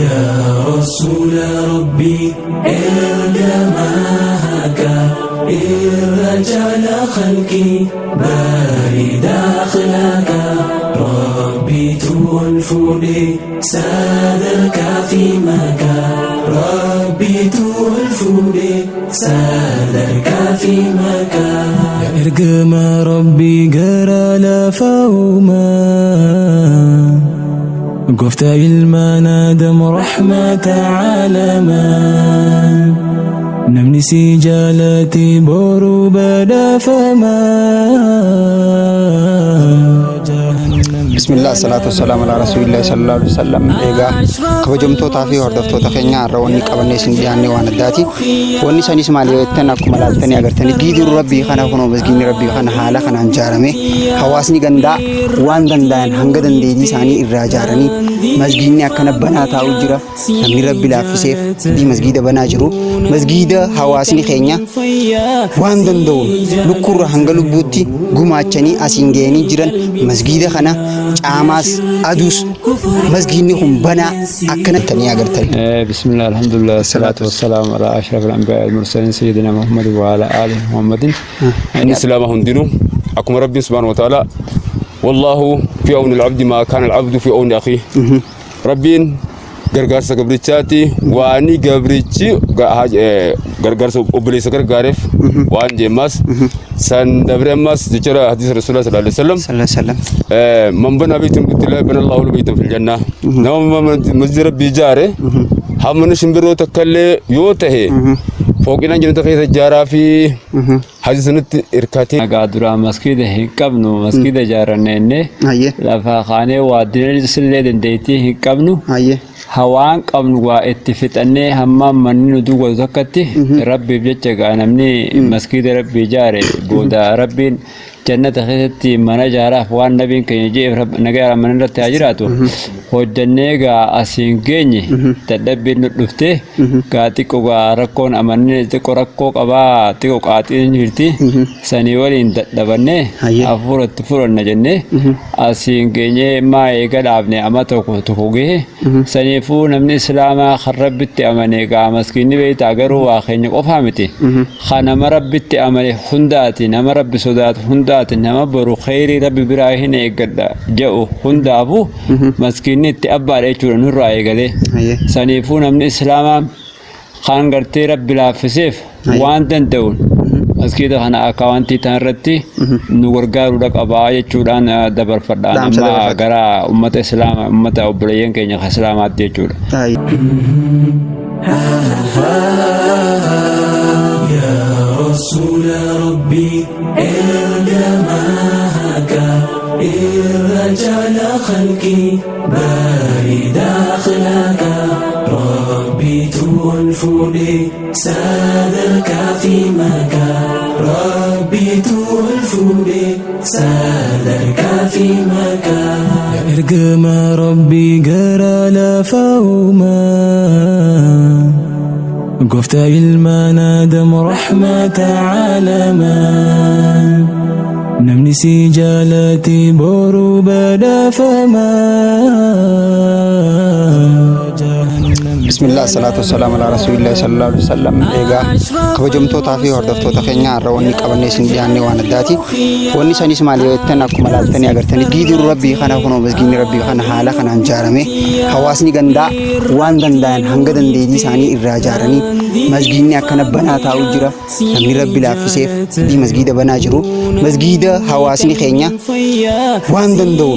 يا رسول ربي ارجماك ارجع خلقي بارد أخلاك ربي تولفني سادرك في مكة ربي تولفني سادرك في مكة Ergama Rabbii gara lafaa uumaa Gooftaa ilmaan Aadam rahmata caalamaa Namni si jaalate boru badhaafamaa. Bismillah, salaatu wassalamu ala rasuulillahi sallallahu alaihi wasallam. Egaa kabajamtootaa fi hordoftoota keenya, har'a wanni qabannee isin dhiyaanne waan addaati. Wanni sanis maali yoo jettan, akkuma laaltanii agartanii gidiruu rabbii kana, kunoo masgiidni rabbii kana haala kanaan ijaarame. Hawaasni gandaa waan danda'an hanga dandeettii isaanii irraa ijaaranii masgiidni akkana banaa taa'u jira. Namni rabbi laaffiseef masgiida banaa jiru. Masgiida hawaasni keenya waan danda'u lukkuurra hanga lubbuutti gumaachanii asiin ga'anii jiran. Masgiida kana caamaas aduus masgiidni kun banaa akkana tanii agartanii. بسم الله، الحمد لله، الصلاة والسلام على أشرف الأنبياء والمرسلين، سيدنا محمد وعلى آله محمد. Inni islaama hundinuu akkuma rabbiin subhaanahu wa ta'ala والله في عون العبد ما كان العبد في عون أخيه, rabbiin gargaarsa gabrichaati waani gabrichi gargaarsa obboleessa gargaareef waan jeemmas san dabre. Ammas jechuudha hadiisa rasuulaa sallallahu alaihi wasallam, Sallallahu alaihi wasallam. من بنى بيتا بالله بنى الله له بيتا في الجنة. Nama masjida rabbii ijaare, hamma shimbirroo takka illee yoo tahe, fooqinaan jannata keessa ijaaraa fi hadiisa sanatti hirkatee. Nagaa duraa maskiida hin qabnu, maskiida ijaaranne inni lafa kaanee waa illee dandeettii hin qabnu. Hawaan qabnu waa itti fixannee hamma manni nu duwwatu takkatti rabbiif jecha gaa namni maskiida rabbii ijaare booda rabbiin jannata keessatti mana ijaaraaf waan nabiin keenya je'eef, nagaa mana irratti haa jiraatu, hojjannee gaa asiin geenye. Dadhabbiin nu dhufte gaa, xiqqoo gaa rakkoon amanni xiqqoo rakkoo qabaa, xiqqoo qaaxiin jirti, sanii waliin dadhabannee hafuura itti fudhanna jennee asiin geenyee maa eega dhaabne amma tokko tokko gahe. Saniifuu namni islaamaa kan rabbitti amane gaa maskiinni beektaa garuu waa keenya qofaa miti, kan nama rabbitti amane hundaati, nama rabbi sodaatu hundaati, nama boru kheyrii rabbi biraa hin eeggadha jedhu hundaafuu maskiinni itti abbaadha jechuudha nurraa eegalee. Saniifuu namni islaamaa kan gartee rabbi laaffiseef waan danda'uun maskiida kana akkaawwantii tan irratti nu gargaaruudha qabaa jechuudhaan dabarfadhaan Dhaamsa amma dabarfadha. Gara ummata islaamaa, ummata obboleeyyan keenya kan islaamaatti jechuudha. يا رسول ربي ارجماك ارجع خلقي بارد أخلاك ربي تولفني سادرك في مكة ربي تولفني سادرك في مكة. Ergama Rabbii gara lafaa uumaa Gooftaa ilmaan Aadam rahmata caalamaa Namni si jaalate boru badhaafamaa. Bismillah, salaatu wassalamu ala rasuulillahi sallallahu alaihi wasallam. Egaa kabajamtootaa fi hordoftoota keenya, har'a wanni qabannee isin dhiyaanne waan addaati. Wanni sanis maali yoo jettan, akkuma laaltanii agartanii gidiruu rabbii kana, kunoo masgiidni rabbii kana haala kanaan ijaarame. Hawaasni gandaa waan danda'an hanga dandeettii isaanii irraa ijaaranii masgiidni akkana banaa taa'u jira. Namni rabbi laaffiseef masgiida banaa jiru. Masgiida hawaasni keenya waan danda'u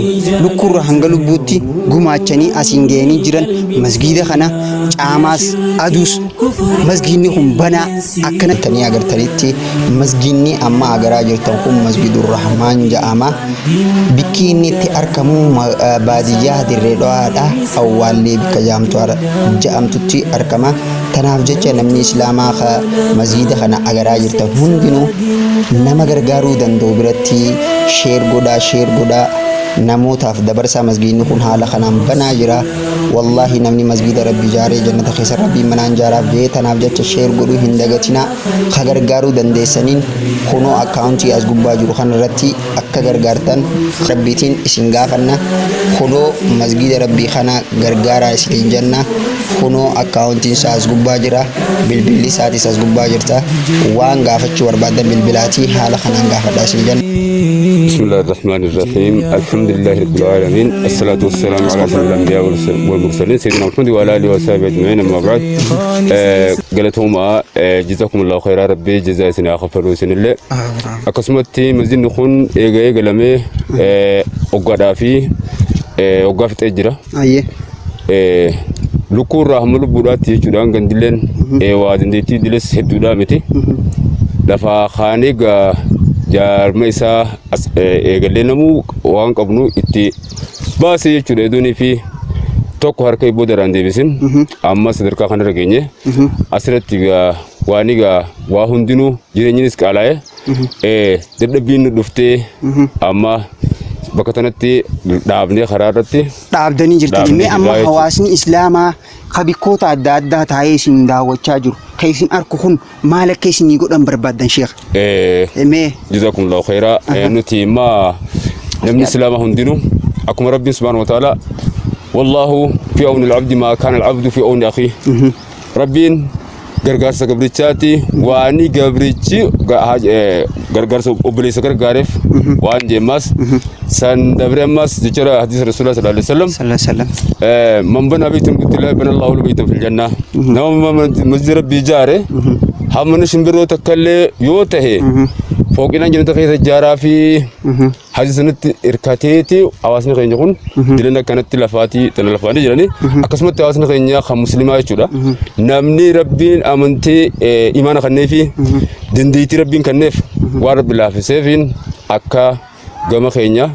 lukkuurra hanga lubbuutti gumaachanii asiin ga'anii jiran. Masgiida kana caamaas aduus masgiidni kun banaa akkana tanii agartanitti. Masgiidni amma agaraa jirtan kun Masgiidur Rahmaan jedhama. Bikki inni itti argamu baadiyyaa Dirree Dhawaadha. Awwaallee bikka jedhamtutti argama. Tanaaf jecha namni Islaamaa ka masgiida kana agaraa jirtan hundinuu nama gargaaruu danda'u biratti share godhaa share godhaa namootaaf dabarsaa masgiidni kun haala kanaan banaa jira. Wallaahi namni masgiida Rabbi ijaaree jannata keessa Rabbiin manaan ijaaraaf jee tanaaf jecha share godhuu hin dagatinaa ka gargaaruu dandeessaniin kunoo akkaawuntii as gubbaa jiru kanarratti akka gargaartan Rabbiitiin isin gaafanna kunoo masgiida Rabbii kana gargaaraa isiniin jenna kunoo akkaawuntiin isaa as gubbaa jira bilbilli isaatis as gubbaa jirta waan gaafachuu barbaaddan bilbilaatii haala kanaan gaafadhaa isin jenna. بسم الله الرحمن الرحيم الحمد لله رب العالمين الصلاة والسلام على سيد الأنبياء والمرسلين سيدنا محمد وعلى آله وصحبه أجمعين أما بعد قالتهما جزاكم الله خيرا ربي جزاء سنة خفروا سن الله akkasumatti masjidni kun eega eegalamee waggaadhaa fi waggaa fixee jira. Lukkuu irraa hamma lubbuudhaatti jechuudhaan gandilleen waa dandeettii diles hedduudhaa miti. Lafa kaanee gaa jaarma isaa eegallee namuu waan qabnu itti baasee jechuudha edoonii fi tokko harka ibboo daraan deebisin amma sadarkaa kanarra geenye asirratti gaa waan egaa waa hundinuu jireenyinis qaalaa'e dadhabbiin nu dhuftee amma bakka tanatti dhaabnee karaa irratti Dhaabdanii jirtanii Dhaabnee mee amma jirraa jechuudha. Hawaasni Islaamaa ka bikkoota adda addaa taa'ee isin daawwachaa jiru ka isin arku kun maal akka isinii godhan barbaaddan sheekh? Mee Jazakumullahu khairaa. Nuti imma namni islaamaa hundinuu akkuma Rabbiin subhaanahu wa ta'ala wallahu fi awni al-abdi ma kana al-abdu fi awni akhi. Rabbiin gargaarsa gabrichaati waani gabrichi gargaarsa obboleessa gargaareef waan jeemmas san dabre ammas jechuudha hadiisa Rasuulaa sallallahu alaihi wasallam. Sallallahu alaihi wasallam. Man bana baytan billahi bana Allahu lahu baytan fil janna. Nama masjida Rabbii ijaare hamma shimbirroo takka illee yoo tahe fooqinaan jannata keessa ijaaraa fi hadiisa sanatti hirkateeti hawaasni keenya kun dilan akkanatti lafaatii tana lafaanii jiranii akkasumatti hawaasni keenya kan muslimaa jechuudha. Namni Rabbiin amantee imaana kanneefi dandeettii Rabbiin kanneef waan Rabbi laaffiseefiin akka gama keenya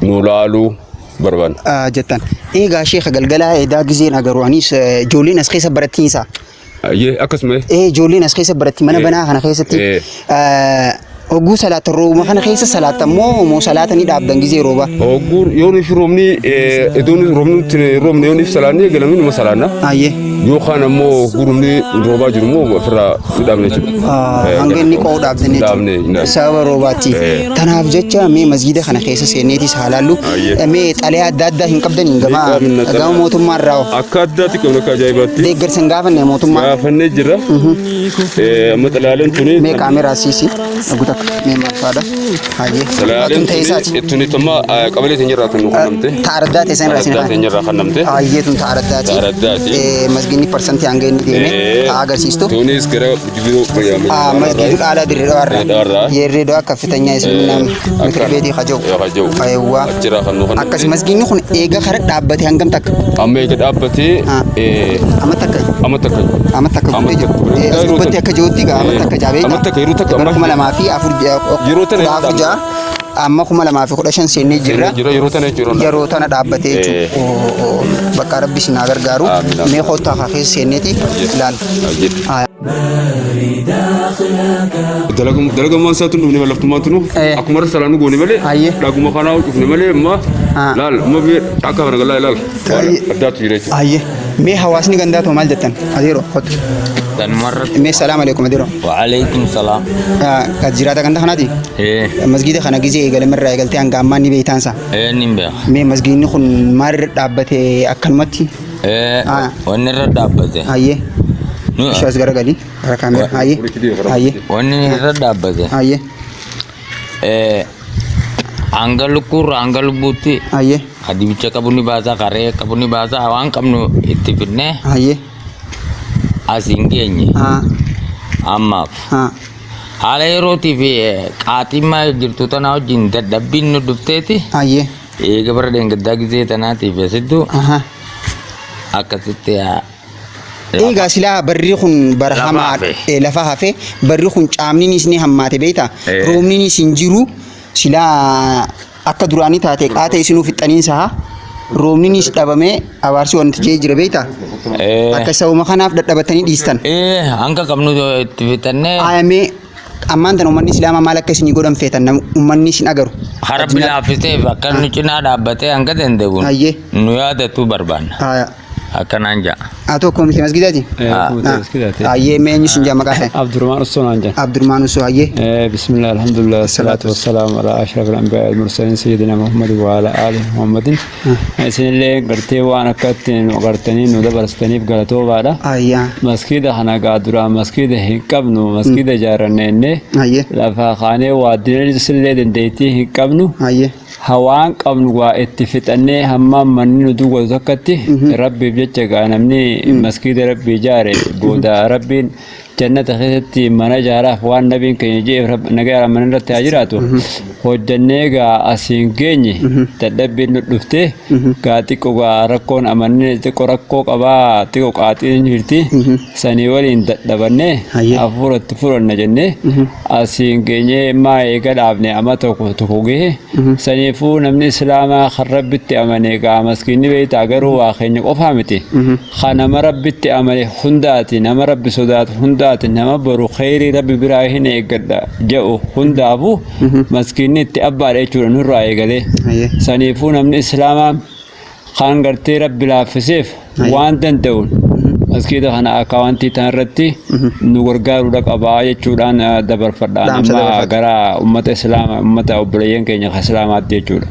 nu laaluu barbaanna. Jettan. Egaa sheekha galgalaa edaa gizeen agaru anis ijoolleen as keessa barattiinsa. Ayyee akkasuma. Ijoolleen as keessa baratti mana banaa kana keessatti. Hogguu salaata roobuma kana keessa salaata immoo moo salaata ni dhaabdan gizee rooba? Hogguun yoo nuuf roobni iddoon roobni nutti roobni yoo nuuf salaanni eegalamni numa salaanna. Yookaan ammoo hogguu roobni roobaa jiru immoo ofirraa ni dhaabne jechuudha. Hanga inni qo'u dhaabdan Dhaabne, jechuudha. dhaabne. Sababa roobaatti. Tanaaf jecha mee masgiida kana keessa seenneetis haa laallu. Mee xalayaa adda addaa hin qabdanii gama Ni qabna, gama xalayaa. mootummaa irraa hoo? Akka addaatti qabna akka ajaa'ibaatti. Deeggarsa hin gaafanne mootummaa. Gaafannee jirra. Amma xalaaleen tuni. Mee kaameraa siisi. Agu takka mee maal faadha? Hayyee. Xalaaleen Tun ta'e tuni tuni tamma qabalee teenyarraa kan nu kennamte. Ta araddaa ta'e san irraa isin Araddaa teenyarraa kennamte. Hayyee tun ta araddaati. Ta araddaati. Masgiidni parsantii hanga inni deeme ta agarsiistu. Tunis gara biiroo Masgiidu dhaalaa dirree Dirree dhawaarraa. Yerree dhawaa ከፍተኛ የእስልምና ምክር ቤት ከጀው Kaja'u. Ayiwaa. Achirraa kan nu kennamte. Akkas masgiidni kun eega kara dhaabbate hangam takka? Amma eega dhaabbatee Amma takka. Amma takka. Amma takka Amma guutee jiru. takka. As gubbatti akka jirutti gaa amma takka jaabee. Amma takka yeroo takka Bara amma 2004 Yeroo tana 14 6 amma 2015 seennee jirra. Jira yeroo tana jechuudha. Yeroo tana dhaabbatee jechuudha. Bakka Rabbi isin haa gargaaru. Amiin, amiin. Mee kottaa haa keessa seenneeti ilaalla. Dalagamaan isaatu dhufne laftumaan tunu akkuma irra salaannu goone malee dhaguma kanaa cufne malee amma laal amma biyya akka kana galaa ilaal addaatu jira jechuudha. Ayyee. Mee hawaasni gandaa too maal jettan? Adeero kottu. Mee salaam alaikum adeero. وعليكم السلام. Kan jiraata ganda kanaati? ايه. Masgiida kana gizee eegalamerraa eegaltee hanga ammaa ni beektaansa. ايه نمبر. Mee masgiidni kun maalirra dhaabbate akkanumatti? ايه wanni irra dhaabbate. Ayyee. Ishee as garagalii. Gara kaameraa. Ayyee. Ayyee. Wanni irra dhaabbate. Ayyee. Hanga lukkuurra hanga lubbuutti. Ayyee. Kadibicha qabu ni baasa, karee qabu ni baasa, waan qabnu itti fidnee. Ayyee. As hin geenye. Ammaaf. Haala yerootii fi qaaximmaa jirtu tanaa wajjin dadhabbiin nu dhufteeti. Ayyee. Eega bara dheengaddaa gizee tanaatiif asittu. Akkasitti Egaa silaa barri kun bara Lafa hamaa hafe. Lafa hafe barri kun caamninis ni hammaate beektaa? Roobninis hin jiru silaa akka duraanii taate qaata isinuu fixxaniinsa haa. Roobninis dhabamee abaarsi wanti jee jira beektaa? Akka sababa kanaaf dadhabatanii dhiistan. Hanga qabnu itti fixannee. Ayamee ammaan tana uummanni Islaamaa maal akka isinii godhan feetan uummanni isin agaru. Rabbi laaffiseef akka nu cinaa dhaabbatee hanga danda'uun nu yaadatu barbaanna. Akkanaan ja'a. Haa tokko miti masgidaati? Hayyee mee eenyu isin jaa maqaa isaa? Abdurrahmaan Ussoo naan jedhan. Abdurrahmaan Ussoo hayyee. Bismillah alhamdulillah salaatu wassalamu ala ashrafil anbiyaa wal mursalin sayyidina Muhammad wa ala alihi Muhammadin. Isinillee gartee waan akkatti nu gartanii nu dabarsitaniif galatoomaadha. Ayyaa. Maskiida kana gaa duraan maskiida hin qabnu maskiida ijaarranne innee Hayyee. lafa kaanee waa illee dandeettii hin qabnu. Hayyee. Hawaan qabnu waa itti fixannee hamma manni nu duwwatu tokkotti rabbiif jecha gaa namni maskiida rabbii ijaare booda rabbiin jannata keessatti mana ijaaraaf waan nabiin keenya je'eef nagaa mana irratti haa jiraatu hojjannee gaa asiin geenye dadhabbiin nu dhuftee gaa xiqqoo gaa rakkoon amanne xiqqoo rakkoo qabaa xiqqoo qaaxiin jirti sanii waliin dadhabannee hafuuratti furanna jennee asiin geenyee maa eega dhaabne ama tokko tokko gahe saniifuu namni islaamaa kan rabbitti amane gaa maskiinni beektaa garuu waa keenya qofaa miti kan nama rabbitti amane hundaati nama rabbi sodaatu hundaati nama boru kheyrii rabbi biraa hin eeggadha jedhu hundaafuu maskiinni itti abbaadha jechuudha nurraa eegalee saniifuu namni islaamaa kan gartee rabbi laaffiseef waan danda'uun maskiida kana akkaawwantii tan irratti nu gargaaruudha qabaa jechuudhaan dabarfadhaan amma gara ummata islaamaa ummata obboleeyyan keenya kan islaamaatti jechuudha.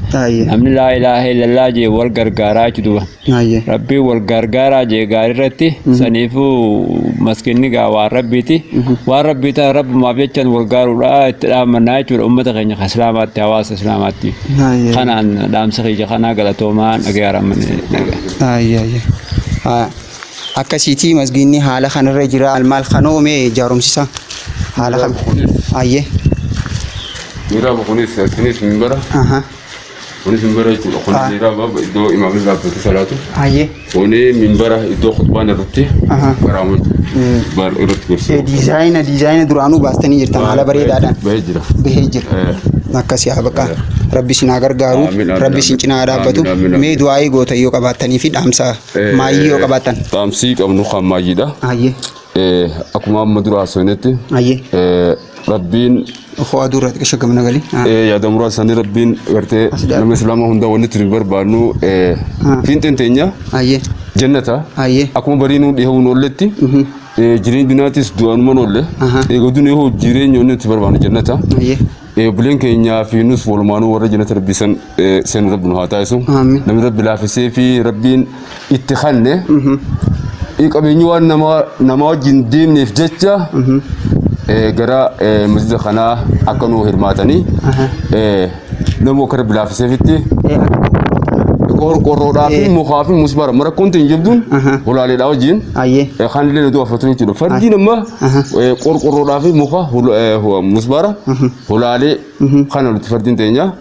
Namni laa ilaaha illallaa jee wal gargaaraa jechuudha. Rabbiin wal gargaaraa jee gaarii irratti saniifuu maskiinni gaa waan rabbiiti. Waan rabbii ta'an rabbumaaf jechaan wal gaaruudha itti dhaamannaa jechuudha ummata keenya kan islaamaatti hawaasa islaamaatti. Kanaan dhaamsa kiyya kanaa galatoomaa dhaga'aa Ayyee. Akkasiitii masgiinni haala kanarra jira maal kan oomee ijaarumsisa haala kam? Ayyee. Miraaba kunis kunis minbara. Kunis minbara jechuudha. Kunis miraaba iddoo imaamni dhaabbate salaatu. Ayyee. Kuni minbara iddoo khutbaan irratti qaraamu irratti gorsu. Diizaayina duraanuu baastanii jirtan haala bareedaadhaan. Bahee jira. Bahee jira. Akkasii haa baqa. Rabbi isin haa gargaaru. Rabbi isin cinaa haa dhaabbatu. Mee du'aayii goota yoo qabaattanii fi dhaamsa maayyii yoo qabaattan. Dhaamsii qabnu kan maayyiidha. Ayyee. Akkuma amma dura haasofnetti. Ayyee. Rabbiin Ofoo aduu irratti qisha gamna galii. Yaada muraasa isaanii rabbiin gartee nama islaamaa hundaa wanni tuni barbaadnu fiinxeen teenya jannata akkuma bariinuu dhihahuun oolletti jireenya duniyaatis du'anuman oolle egaa duniyaa hoo jireenya wanni nuti barbaadnu jannata. Obboleen keenyaa fi nus walumaanuu warra jannata rabbii san seenu rabbi nu haa taasisu. Namni rabbi laafisee fi rabbiin itti kanne qabeenyi waan nama wajjin deemneef jecha gara masjida kanaa akka nu hirmaatanii nama akka rabbi laafiseefitti qorqorroodhaa fi mukaa fi musbaara marakkoon ta'in jabduun hulaaleedhaa wajjin kan illee nuti afatu jechuudha. Fardiin amma qorqorroodhaa fi muka musbaara hulaalee kana nuti fardiin teenya.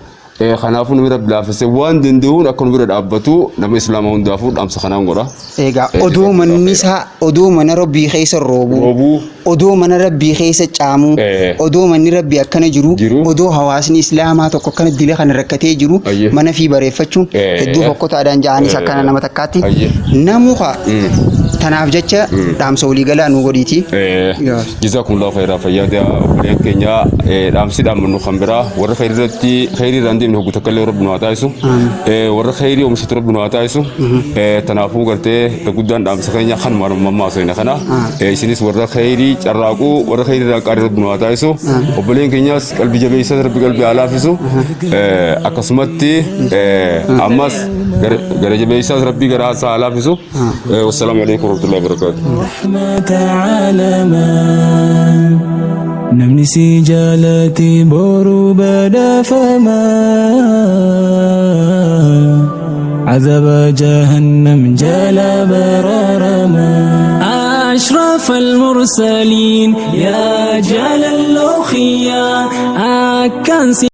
Kanaafuu namni rabbi laafisee waan danda'uun akka nu bira dhaabbatu nama islaamaa hundaafuu dhaamsa kanaan godha. Egaa odoo manni isaa odoo mana rabbii keessa roobu odoo mana rabbii keessa caamu odoo manni rabbii akkana jiru odoo hawaasni islaamaa tokko akkana dila kana rakkatee jiru mana fi bareeffachuun hedduu fokkotaadhaan ja'anis akkana nama takkaatti namuka tanaaf jecha dhaamsa waliigalaa nu godhiiti. Jazakumullahu khairaa fayyaa obboleen keenya dhaamsi dhaammannu kan biraa warra khairirratti khairirraan deemne hoggu takka illee rabbi nu haa taasisu warra khairii oomishatu rabbi nu haa taasisu tanaafuu gartee guddaan dhaamsa keenya kan mammaa osoo kana isinis warra khairii carraaquu warra khairirraa qaarii rabbi nu haa taasisu obboleen keenyas qalbii jabeessas rabbi qalbii haa laafisu akkasumatti ammas gara jabeessas rabbi gara haa laafisu wassalaamu alaikum warahmatullahi wabarakatuh. رحمة عالما Namni si jaalate boru badhaafama عذاب جهنم جل برارما أشرف المرسلين يا جلال الأخيا أكن